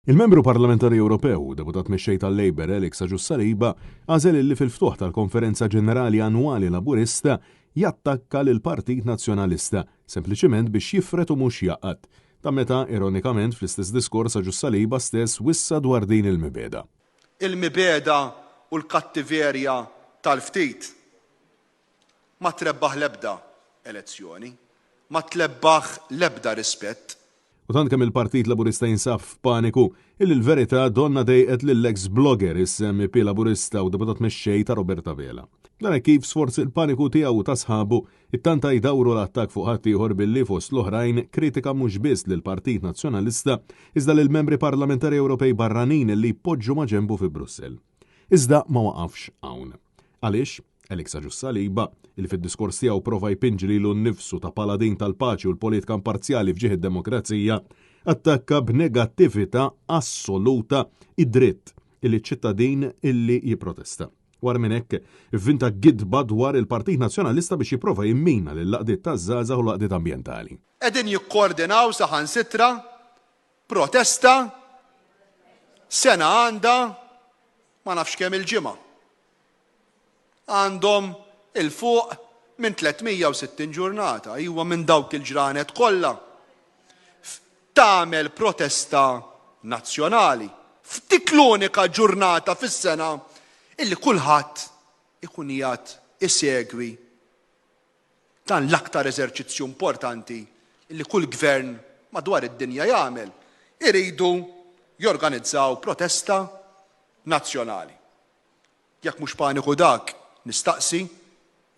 Il-Membru Parlamentari Ewropew u Deputat Mexxej tal-Labour Alex Agius Saliba għażel illi fil-ftuħ tal-Konferenza Ġenerali Annwali Laburista jattakka lill-Partit Nazzjonalista, sempliċiment biex jifred u mhux jgħaqqad. Dan meta, ironikament, fl-istess diskors Agius Saliba stess wissa dwar din il-mibegħda. Il-mibegħda u l-kattiverja tal-ftit ma trebbaħ l-ebda elezzjoni, ma tlebbaħ l-ebda rispett. U tant kemm il-Partit Laburista jinsab f'paniku, illi l-verità donnha dejqet lill-eks blogger, issa MEP Laburista u Deputat Mexxej ta' Robert Abela. Dan hekk kif sforz il-paniku tiegħu u ta' sħabu, ittanta jdawru l-attakk fuq ħaddieħor billi, fost l-oħrajn, kritika mhux biss lill-Partit Nazzjonalista, iżda lill-Membri Parlamentari Ewropej barranin li jpoġġu maġenbu fi Brussell. Iżda ma waqafx hawn. Għaliex? Alex Agius Saliba, li fid-diskors tiegħu prova jpinġi lilu nnifsu ta' paladin tal-paċi u l-politika imparzjali f'ġieħ id-demokrazija, attakka b'negattività assoluta id-dritt illi ċ-ċittadin illi jipprotesta. Wara minn hekk, ivvinta gidba dwar il-Partit Nazzjonalista biex jipprova jimmina lill-għaqdiet taż-żgħażagħ u l-għaqdiet ambjentali. Qegħdin jikkoordinaw saħansitra protesta sena għandha ma nafx kemm il-ġimgħa. Għandhom 'il fuq minn 360 ġurnata, iwa minn dawk il-ġranet kollha, tagħmel protesta nazzjonali f'dik l-unika ġurnata fis-sena illi kulħadd ikun qiegħed isegwi dan l-aktar eżerċizzju importanti illi kull gvern madwar id-dinja jagħmel, iridu jorganizzaw protesta nazzjonali. Jekk mhux paniku dak, nistaqsi,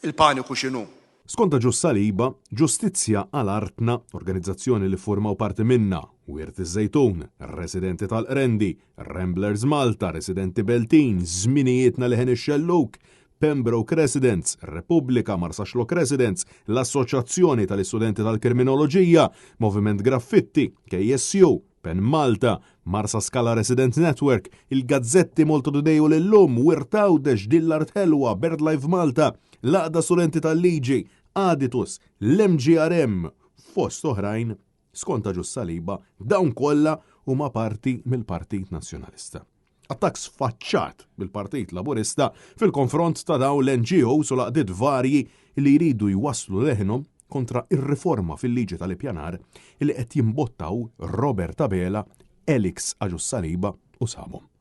il-paniku x'inhu? Skont Agius Saliba, Ġustizzja għal Artna, organizzazzjoni li ffurmaw parti minnha Wirt iż-Żejtun, Residenti tal-Qrendi, Ramblers Malta, Residenti Beltin, Żminijietna Leħen ix-Xellug, Pembroke Residents, Repubblika, Marsaxlokk Residents, l-Assoċjazzjoni tal-Istudenti tal-Kirminoloġija, Moviment Graffitti, KSU, Pen Malta, Marsaskala Resident Network, il-gazzetti Malta Today u l-Illum, Wirt Għawdex, Din l-Art Ħelwa, Birdlife Malta, l-Għaqda Studenti tal-Liġi, Aditus, l-MGRM, fost oħrajn, skont Agius Saliba, dawn kollha huma parti mill-Partit Nazzjonalista. Attakk sfaċċat mill-Partit Laburista fil-konfront ta' dawn l-NGOs u l-għaqdiet varji li jridu jwasslu leħinhom kontra r-riforma fil-liġi tal-ippjanar li qed jimbottaw Robert Abela, Alex Agius Saliba u sħabhom.